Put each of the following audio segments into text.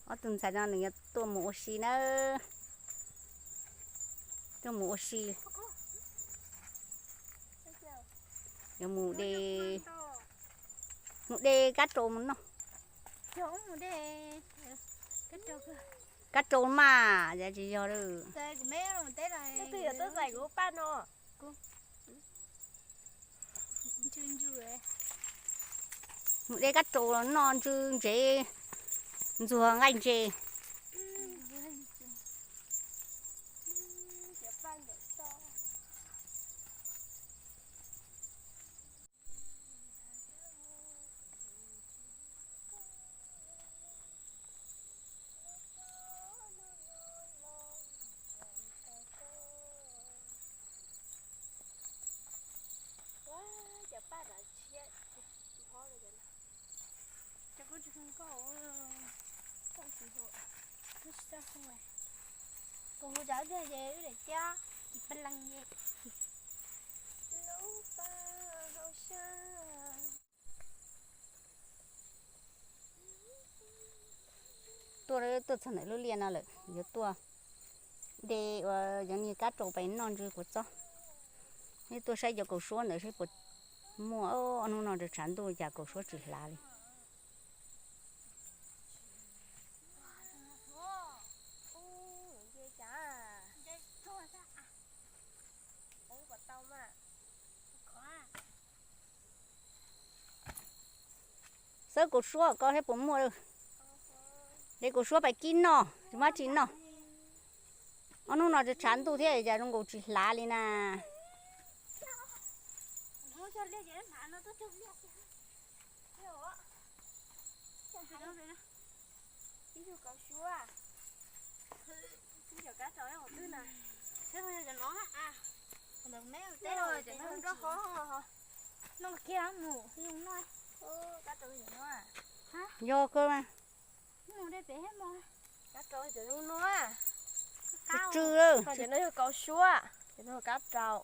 Ob tug ntxhais no nws yuav tuaj mus ua si nawb. Tuaj mus ua si. Yuav mus de, mus de kab rau mus noj. Kab rau mas, tsis yog lawm. Mus de kab rau los noj ntsw ntsev, ntxuag nqaij ntses. Kuv hu cov tiag ces wb daim tiab, tsis peb leeg ces. Tuaj, tuaj txog ntawm lub liaj no lawm, yuav tuaj de ua cov niag kab rau pais noj ntsw kua txob. Neb tuaj saib cov kaus suab ntawd seb puas muaj. Ob hnub no tshav ntuj cas kaus suab tsis hlav li. Xawb kaus suab ko seb puas muaj. De kaus suab pais kib noj, tsis muaj tsis noj. Ob hnub no tshav ntuj thiab cas zoo nkaus tsis hlav li na. Ib tug kaus suab. Ib tug kab rau ib qhov twg na. Ntawm me ntawm nroj qhov no kiag mus zoo no. Kab rau no. Yog kawg mas. Mus de pem thiab mog. Kab rau cov zoo no. Tsw tsw lawm. Cov no yog kaus suab, cov no yog kab rau.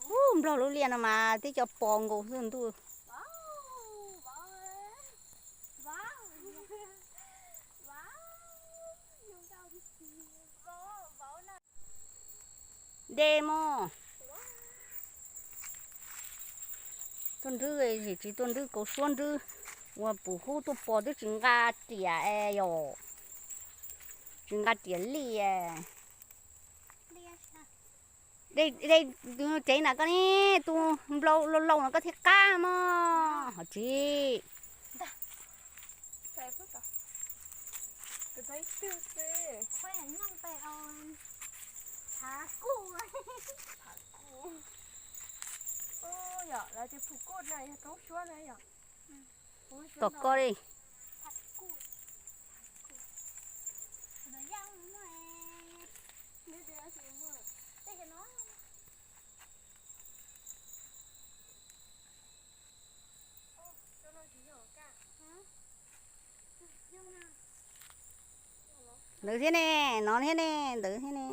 Ub, nplog lub liaj no mas tib co pos nkaus xwb ntuj. De mog. Tuaj nrwb, tsis tuaj nrwb kaus suab, nrwb ua pum hub tuaj pos twb tsis nqa riam es yom. Tsis nqa riam lij. De, de, tsev na koj ne, tus nplau laus laus no koj thiaj qab mog hos tsis. Tom koj li. Ntawd thiab ne, no thiab ne, ntawd thiab ne.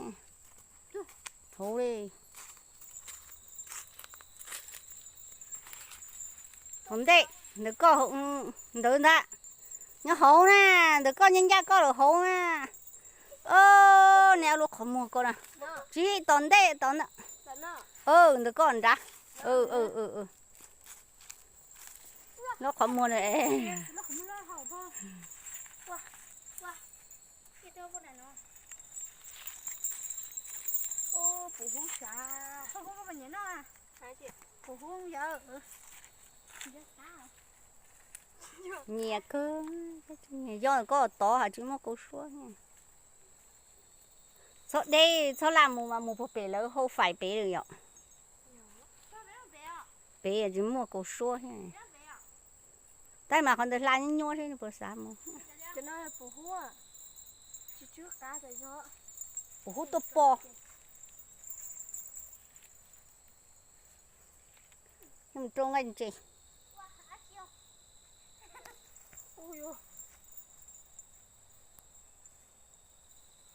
Hauv li. Tom ntej, ntawm koj, ntawd ntag. Nyob hauv na, ntawm koj nyob ncaj koj lawm hauv na. Neb lub qhov muag ko na. Tsis tom ntej, tom ntawm koj nrad. Lub qhov muag na. Nyiam kawg, yog koj tod has tsis muaj kaus suab. Txhob deb, txhob laj mus mas mus puag pem lawv hau fais pem lawm yom. Pem tsis muaj kaus suab thiab. Tab mas qhov ntawd hla nyuaj nyuaj xwb, puas xav mus. Pum hub tuaj pos. Mus rau nqaij ntses.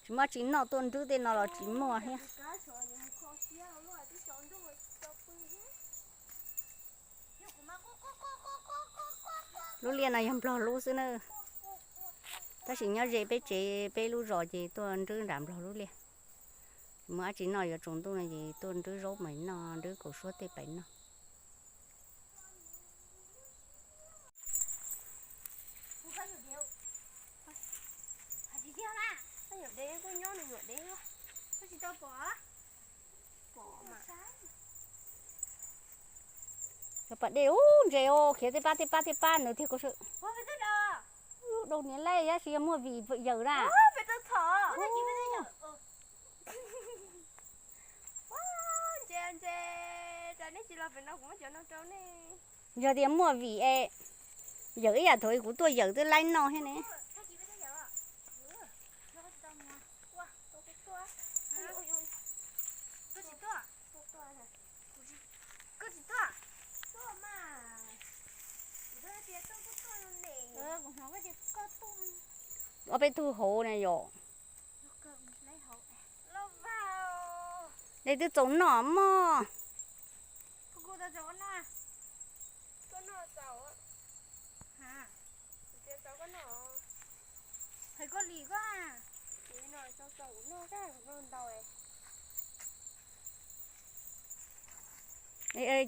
Tsis muaj tsis noj, tuaj nrwb tej no los tsis muaj thiab. Lub liaj no yog nplog lub xwb na. Tab sis nyob ze peb tsev peb lub zos ces tuaj nrwb nram nplog lub liaj. Muaj dab tsi noj yuav tsaus ntuj no ces tuaj nrwb zaub pais noj, nrwb kaus suab tej pais noj. Cov pas dej ub ntses, khiav tej pab tej pab tej pab nws thiaj kos. Dau niam lej yab si yog muaj vim yawm na. Yog tias muaj vim es yawm ib yam thaum kuv tuaj yawm twb laib noj thiab ne. Ob peb tug hauv na yom. Dej twb txaus noj mog.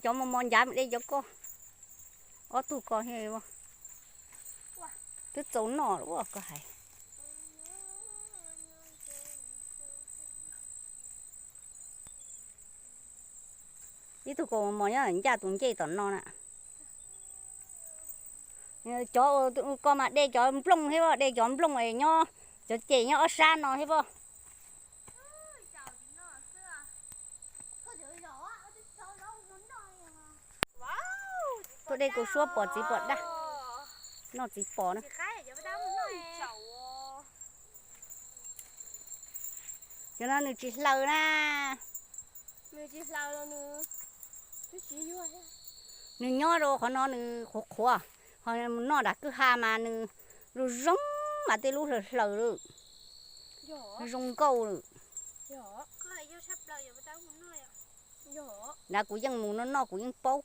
Cov mos mos ncav dej cov koj, ob tug ko thiab. Twb txaus noj ua koj hais. Ib tug kaus mos mos nyob ncaj tus ncej tom no na. Cov ko mas de cov nplooj thiab, de cov nplooj es nyob, cov ces nyob ob sab no thiab pob. Tuaj de kaus suab pom txiv pom daj, noj txiv pos na. Cov no nws tsis hlaws na. Nws nyob rau qhov no nws qhuav qhuav, ho mus noj nram kwj ha mas nws zoo zoo mas tej lub hlaws hlaws lawm, zoo nkauj lawm. Nrad kuv yeej mus noj noj kuv yeej paub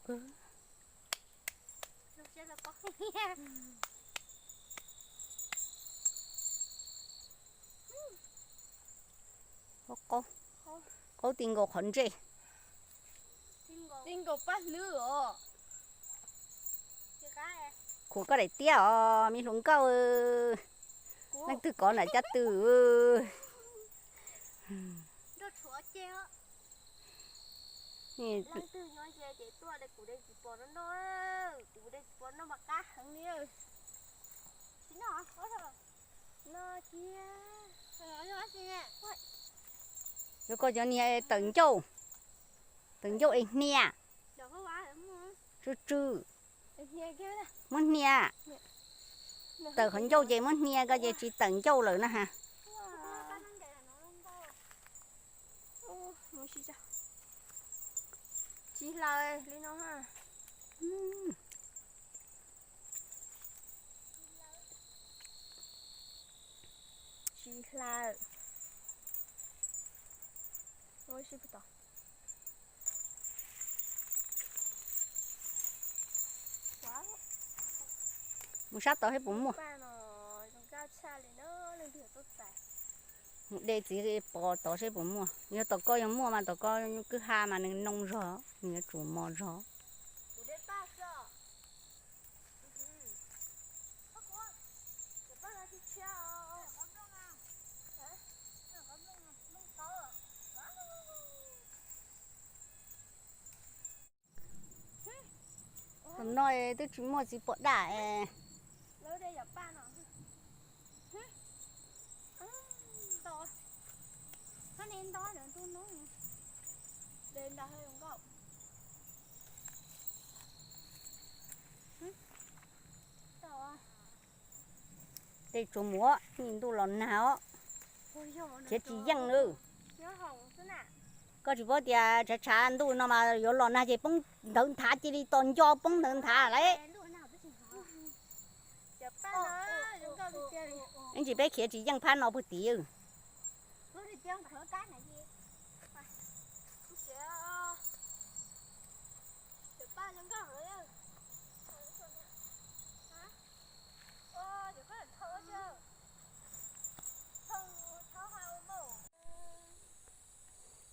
kawg. Qaub ti nkaus qhov ntsej. Khuam koj daim tiab os me hluas nkauj. Leej twg kov nram caj tw. Yuav koj cov niag tawm ncauj, tawm ncauj es hnia. Tsw tsw, muab hnia. Tawm qhov ncauj ces muab hnia, koj ces tsis tawm ncauj lawm na ha. Tsis hlaws li no. Tsis hlaws. Mus sab tod seb puas muaj. Mus de txiv pos tod seb puas muaj. Yog tom ko yog muaj mas tom ko kwj ha mas nws noo zog, nws yuav tsum mos zog. Tam no twb tsis muaj txiv pos daj. Tej tsuas muaj, ntuj los nag os, khiav tsis yeej lawm. Koj tsis paub tias tshav tshav ntuj no mas yuav los nag ces poob ntawv nthav, cia li tos nco poob ntawv nthav lawm. Ib ntsis peb khiav tsis yeej phab no puag tid.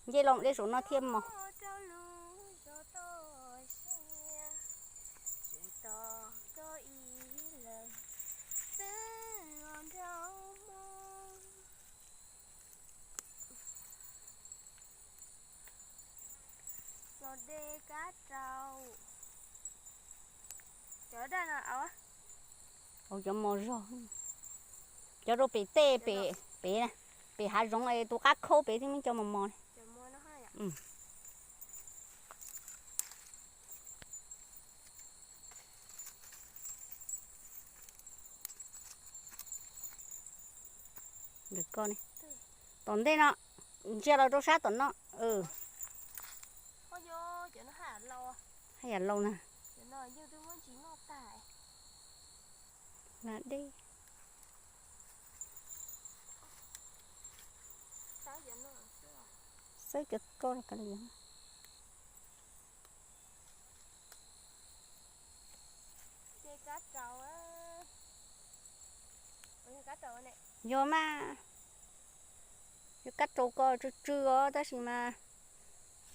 Nce los dej saum no thiaj mos. Los de kab rau. Cov daj no, cov mos zog, cov rau pem tej, pem, pem hav zoov es tus qab khaub pem thiaj muaj cov mos mos ne. Tom ntej no, ntsia los rau sab tom no. Haj yam laus na. Lam dej. Xawb cov ko los kav liam. Yog mas, yog kab raus ko tsw tsw os, tab sis mas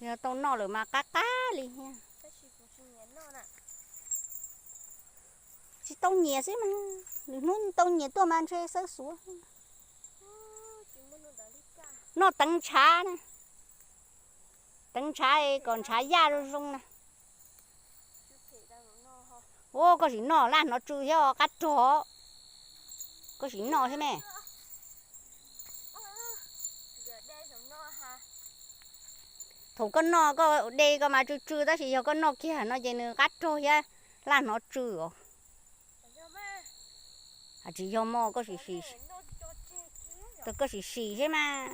yog tau noj lawm mas qab qab li thiab. Tsis tau nyiam xwb mas, lwm hnub tau nyiam tuaj mas ntshe xawb xuav. Noj teev ntshav na, teev ntshav kom ntshav yaj zoo zoo na. Ua koj sim noj, laj hnov tsw thiab qab rog. Koj sim noj thiab me. Thaum koj noj koj de koj mas tsw tsw, tab sis yog koj noj kiag no ces nws qab rog thiab laj hnov tsw os. Tsis yog mos, koj sim sim, koj sim sim thiab mas.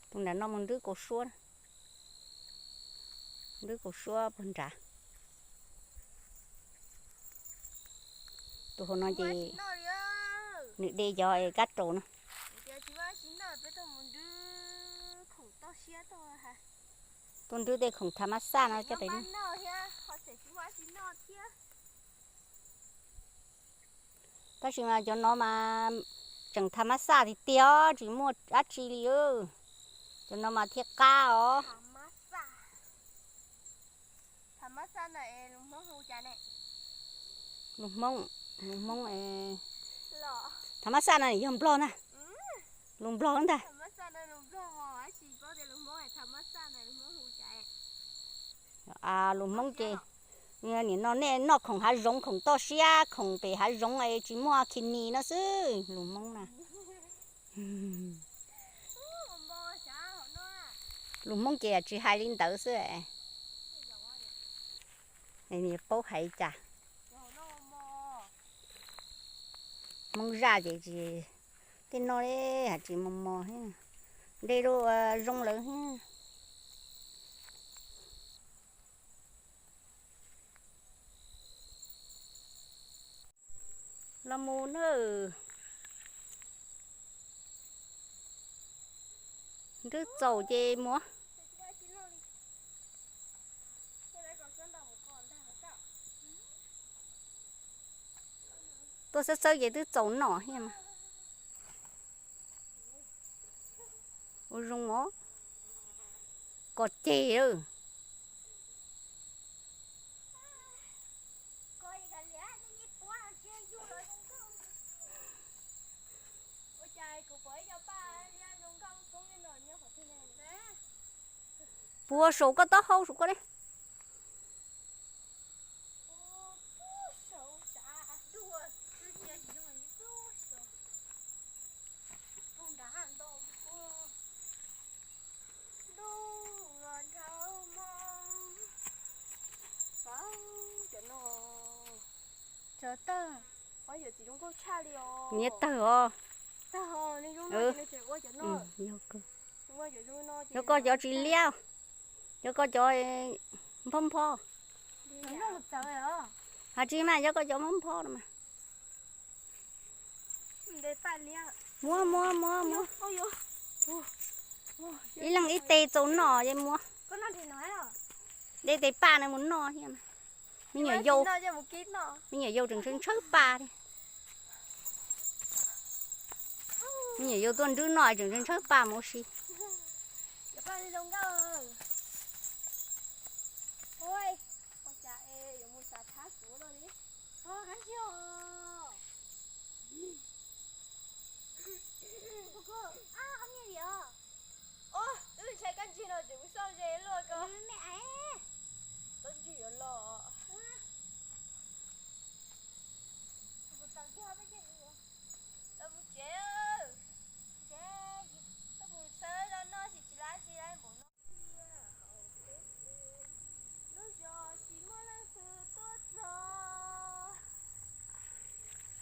Tus nram no mus nrwb kaus suab, nrwb kaus suab puag nrad. Tus hauv no ces nws de cov kab raus no. Tuaj nrwb tej khoom tha mab xaj no coj pem no. Tab sis mas cov no mas tseem tha mab xaj tiag tiag, tsis muaj dab tsi li. Cov no mas thiaj qab os. Lus Hmoob, lus Hmoob, tha mab xaj no yog Nplog ntag, lus Nplog ntag. Lus Hmoob ces nim no nej noj khoom hav zoov, khoom toj siab, khoom pem hav zoov es tsis muaj khi ni no xwb lus Hmoob na. Lus Hmoob ces tsis hais li ntawd xwb. Paub hais cas. Hmoob zaj ces tsis, tej no li tsis mos mos thiab, de rau zoo lawm thiab. Los mus nawb. Nrwb txaus ces mus. Tuaj xawb xawb ces twb txaus noj thiab mas. Ua zoo os. Kos ceg lawm. Puag saum koj taub hau saum koj ne. Niam tawg os. Yog koj cov tsis liab, cov koj cov nphob nphob. Has tsis mas cov koj cov nphob nphob no mas. Muab muab muab muab. Ib leeg ib teg txaus noj ces muab. De tes paj no mus noj thiab mas. Me nyuam yaus, me nyuam yaus tseem ntshaw ntshaw paj thiab. Me nyuam yaus tuaj nrwb noj tseem ntshaw ntshaw paj mus ua si. Twb ntshai kab ntsig no tseem xauj ze luaj ko. Kab ntsig yuav los. Mus tsev, koj mus sawv los no tsis tsis laib tsis laib npaum no. Lub zos tsis muaj leej twg tuaj txog,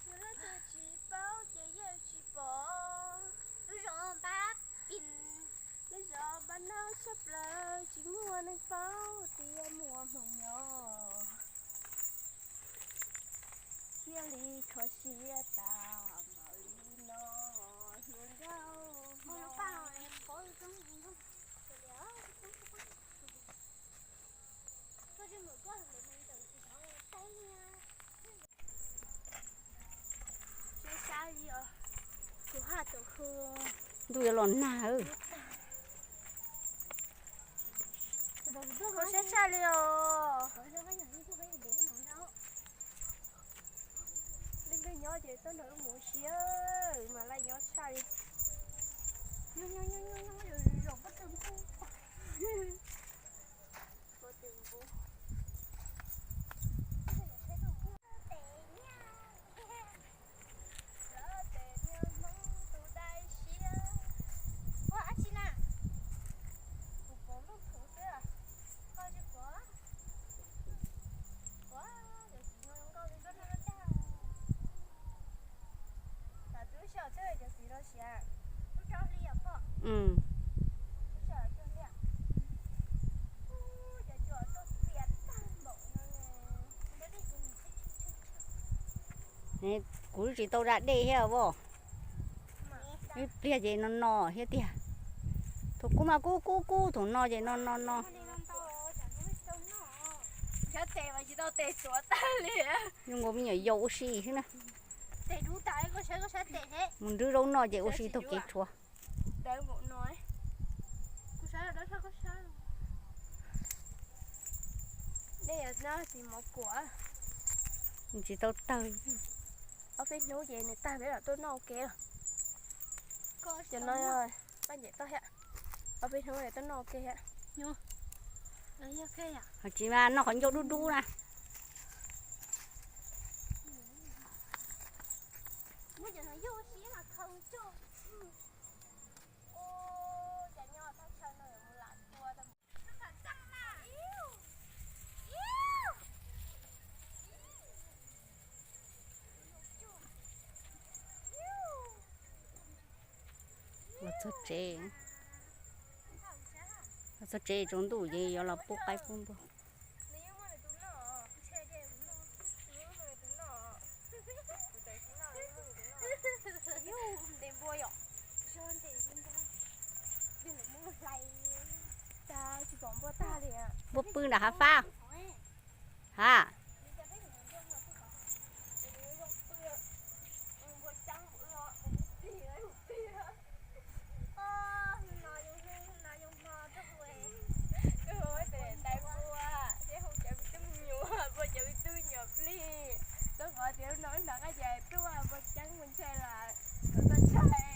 yog leej twg tsis paub ces yeej tsis pom. Lub zos npab pis, lub zos npab nab tshaj plaws tsis muaj neeg paub tias muaj hmoov nyob. Thiaj li kho siab tas npaum li no, hluas nkauj hluas. Siab sab li os, kuv haj tau hu. Ntuj yuav los nag. Kho siab tshaj li os. Leej twg nyob ces txhob nrog wb mus siab, mas laj nyob tshaj li. Nyob nyob nyob nyob nyob, zom pob tw npub. Pob tw npub. Lawv tes niag Hmoob tus dai siab. Ua dab tsi na? Kuv pom lub txhuv xwb, koj tsis pom? Ua, cov txiv no zoo nkauj li koj noj tag. Tam twb sij hawm twb cov txiv no siav, lub rau hli os pom. Lub sij hawm cog hli. Cov cua tuaj txias tag npaum no ne. Kuv tsis tau da dej thiab os. Ib pliag ces no no thiab tiag. Thaum kub mas kub kub kub, thaum no ces no no no. Zoo nkaus me nyuam yaus ua si xwb na. Mus nrwb zaub noj ces ua si taug kev tshuav. Tsis tau tawg. Ob peb hnub ces nws tag peb mam tuaj noj ua ke. Cov no paj ncem toj thiab. Ob peb hnub tuaj noj ua ke thiab. Ho tsis mas noj qhov ncauj dub dub na. Los txog tsev, los txog tsev tsaus ntuj ces yuav los pub qaib pub npua. Npua pw nram hav fab. Ha.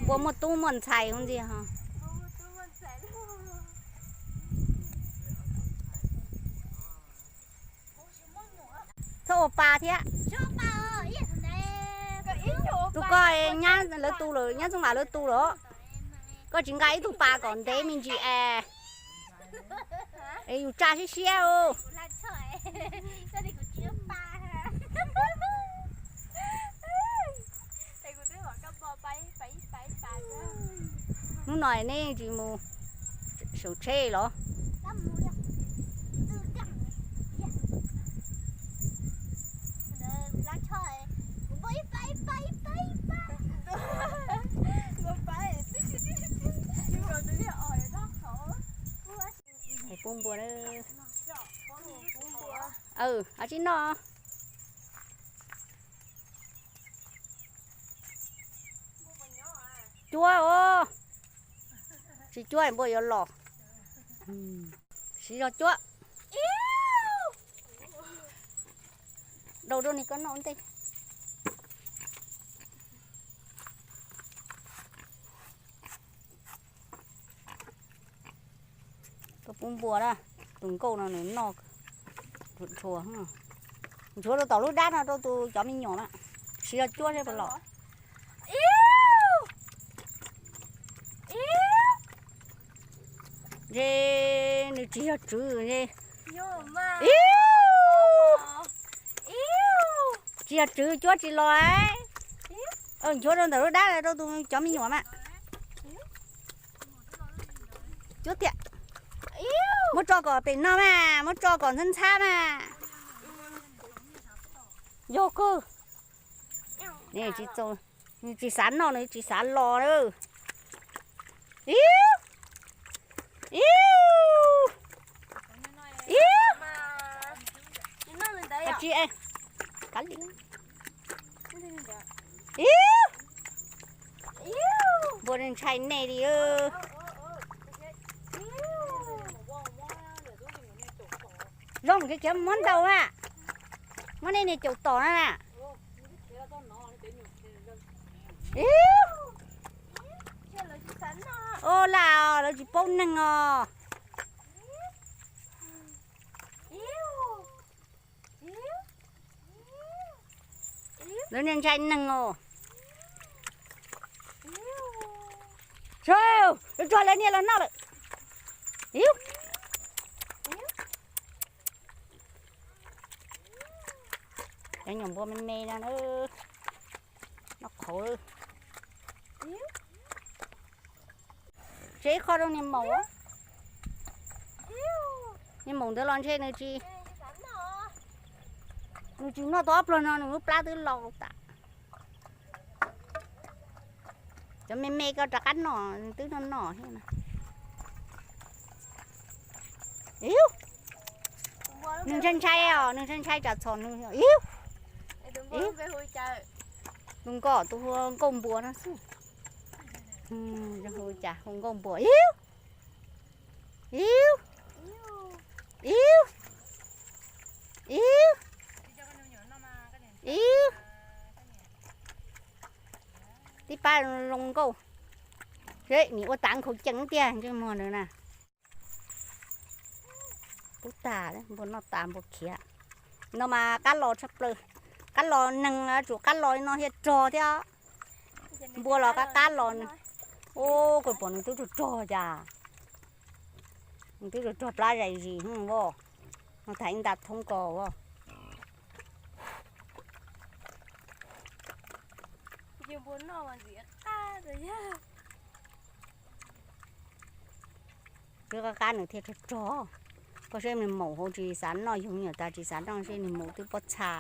Npua muaj tub muaj ntxhais ua ntxiag ho. Txhob ua pa thiab. Tus koj nyab lawv tu lawm, nyab Txooj Vam lawv tu lawm. Koj tsis nqa ib tug pa kom ntev me ntsis es. Es yus tsa siab siab os. Hnub no neb tsis mus saum tsheb los? Pub npua na. Aw, tsis noj. Cuab os. Tsis cuab npua yuav los. Siv zog cuab. Dau rau nws koj noj ua ntej. Koj pub npua na, tus nkauj no nws noj ntshua, nchuav rau tom lub dab no rau tus cov me nyuam na. Siv zog cuab seb puas los. Ntshe nws tsis yog tswv ne. Tsis yog tswv cuab tsis los. Nchuav rau ntawm lub dab rau tus cov me nyuam mas. Cuab tiag. Muab tso kom pem no mas, muab tso kom ntxhab ntxhab mas. Yog kawg. Nws tsis xav noj, nws tsis xav los na. Iu, iu, iu. Tsis, kav liam. Iu, npua ntshai nej li. Zoo kiag kiag muab ntaus na, muab nej niag caum tom na. Iu, o, lam lawv tsis paub neeg os. Lawv ntshai neeg os. Lawv tsuag lawv niag los noj lawm. Iu, cov nyuam npua me me no, noj qhauv. Tseg ib qho rau niag maum. Niag maum ntawd los ntshe nws tsis, nws tsis noj tau ob pluag no nws lub plab twb lo tas. Cov me me koj rov qab noj, twb noj noj thiab na. Iu, nws ntshai ntshai os, nws ntshai ntshai tsam txhom nws. Iu, tus nkauj, tus hu nkauj npua no xwb. Hu cas hu nkauj npua. Iu, iu, iu, iu, iu. Tib pab zoo nkauj. Seb nim ua tav nkhaus cees tiag ntsej muag ntawd na. Pub tas, npua noj tas npua khiav. No mas qab los tshaj plaws, qab los neeg tsuas qab los no thiaj rog thiab. Npua los qab qab los. Ub, koj pom nws twb rog rog cas, nws twb rog rog plab zais zis vos. No tham ib nta thoob kos vos. Twb qab qab nws thiaj rog rog. Koj seb nws maum hauv tsis xav noj, yug me nyuam tas tsis xav noj, seb nws maum twb pob txha.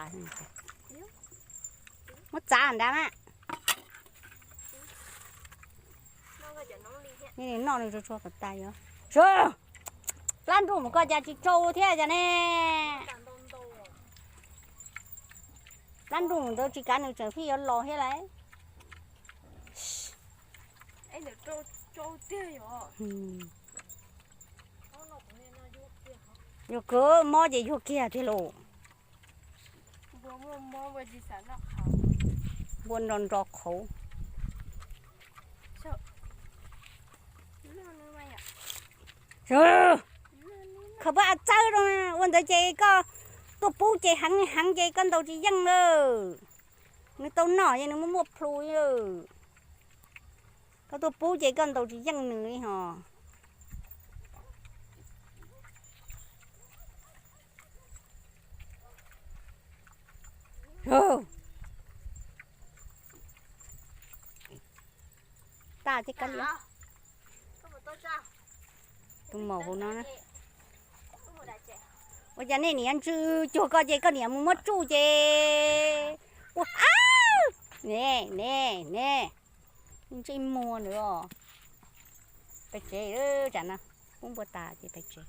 Muab txav nrad mas. Nws noj nws tsuag tsuag kom tas yog. Plab nruj mus koj cas tsis tsau thiab cas ne. Plab nruj mus ntawd tsis kav nws tseem fij yuav los thiab lauj. Yog kawg mob ces yuag kiag tiag lauj. Npua nro nro qhauv. Khaws pob av txawb rau ua ntawd ces koj tuaj pub ces heev heev ces koj ntaus tsis yeej lawm. Nws tau noj ces nws muaj muaj plhu. Koj tuaj pub ces koj ntaus tsis yeej nws li hos. Tag thiab kab liab. Tus maum hauv no. Ua cas nej niam ntsw cuag koj ces koj niam mus muab tsuj ces ua, ne, ne, ne. Ntsej muag nws os. Pais tsev, tsam no pub npua tas ces pais tsev.